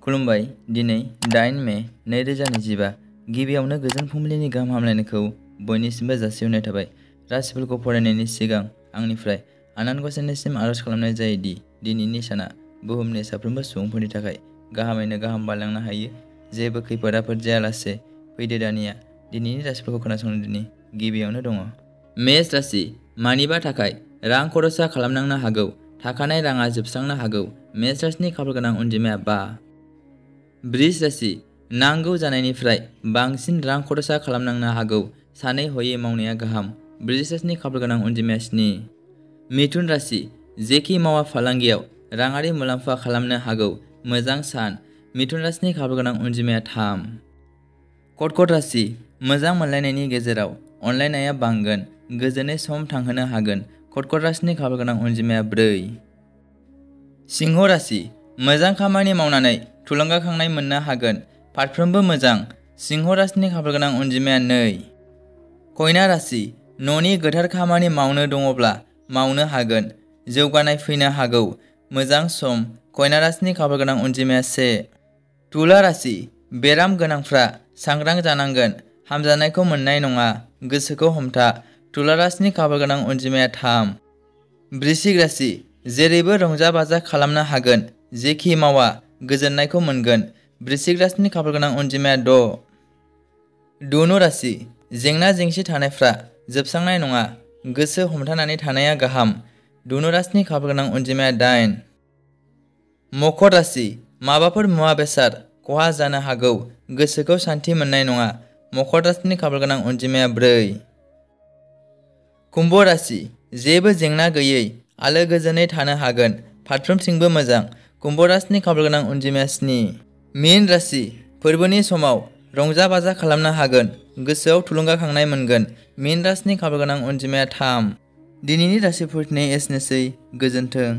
खुलुमबाय। दिनै 8 मे 2025 गिबियावनो गोजोन फुंबिलिनि गाहाम हामलायनायखौ बयनिसिमबो जासिहरनाय थाबाय। राशिफोरखौ फरायनायनि सिगां आंनिफ्राय आनान गसाइनिसिम आरज खालामनाय जायो दि दिनैनि साना बुहुमनि साफ्रोमबो सुबुंफोरनि थाखाय गाहामैनो गाहाम बारलांनो हायो। जेबो खैफोद आफोद जायालासे फैदो दानिया दिनैनि राशिफोरखौ खोनासंदिनि। गिबियावनो दङ मेष राशि। मानिबा थाखाय रां खरसा खालामनांनो हागौ। थाखानाय राङा जोबस्रांनो हागौ। मेष राशिनि खाफालगोनां अनजिमाया 5। बृष राशि। नांगौ जानायनिफ्राय बांसिन रां खरसा खालामनांनो हागौ। सानै हयै मावनाया गाहाम। बृष राशिनि खाफालगोनां अनजिमाया 7। मिथुन राशि। जेखि मावा फालांगियाव राङारि मुलाम्फा खालामनो हागौ। मोजां सान। मिथुन राशिनि खाफालगोनां अनजिमाया 3। कर्कट राशि। मोजां मोनलायनायनि गेजेराव अनलायनाया बांगोन। गोजोनै सम थांहोनो हागोन। कर्कट राशिनि खाफालगोनां अनजिमाया 4। सिंह राशि। मोजां खामानि मावनानै थुलुंगाखांनाय मोननो हागोन। फारफ्रोमबो मोजां। सिंह राशिनि खाफालगोनां अनजिमाया 2। कन्या राशि। न'नि गोथार खामानि मावनो दङब्ला मावनो हागोन। जौगानाय फैनो हागौ। मोजां सम। कन्या राशिनि खाफालगोनां अनजिमाया 1। तुला राशि। बेराम गोनांफ्रा सांग्रां जानांगोन। हामजानायखौ मोननाय नङा। गोसोखौ हमथा। तुला राशिनि खाफालगोनां अनजिमाया 3। वृश्चिक राशि। जेरैबो रंजा बाजा खालामनो हागोन। जेखि मावा गोजोननायखौ मोनगोन। वृश्चिक राशिनि खाफालगोनां अनजिमाया 6। धनु राशि। जेंना जेंसि थानायफ्रा जोबस्रांनाय नङा। गोसो हमथानानै थानाया गाहाम। धनु राशिनि खाफालगोनां अनजिमाया 8। मकर राशि। माबाफोर मुवा बेसाद खहा जानो हागौ। गोसोखौ सान्थि मोननाय नङा। मकर राशिनि खाफालगोनां अनजिमाया 4। कुम्भ राशि। जेबो जेंना गैयै आलो गोजोनै थानो हागोन। फारफ्रोमथिंबो मोजां। कुम्भ राशिनि खाफालगोनां अनजिमाया 7। मीन राशि। फोरबोनि समाव रंजा बाजा खालामनो हागोन। गोसोआव थुलुंगाखांनाय मोनगोन। मीन राशिनि खाफालगोनां अनजिमाया 3। दिनैनि राशिफोरनि एसेनोसै। गोजोन्थों।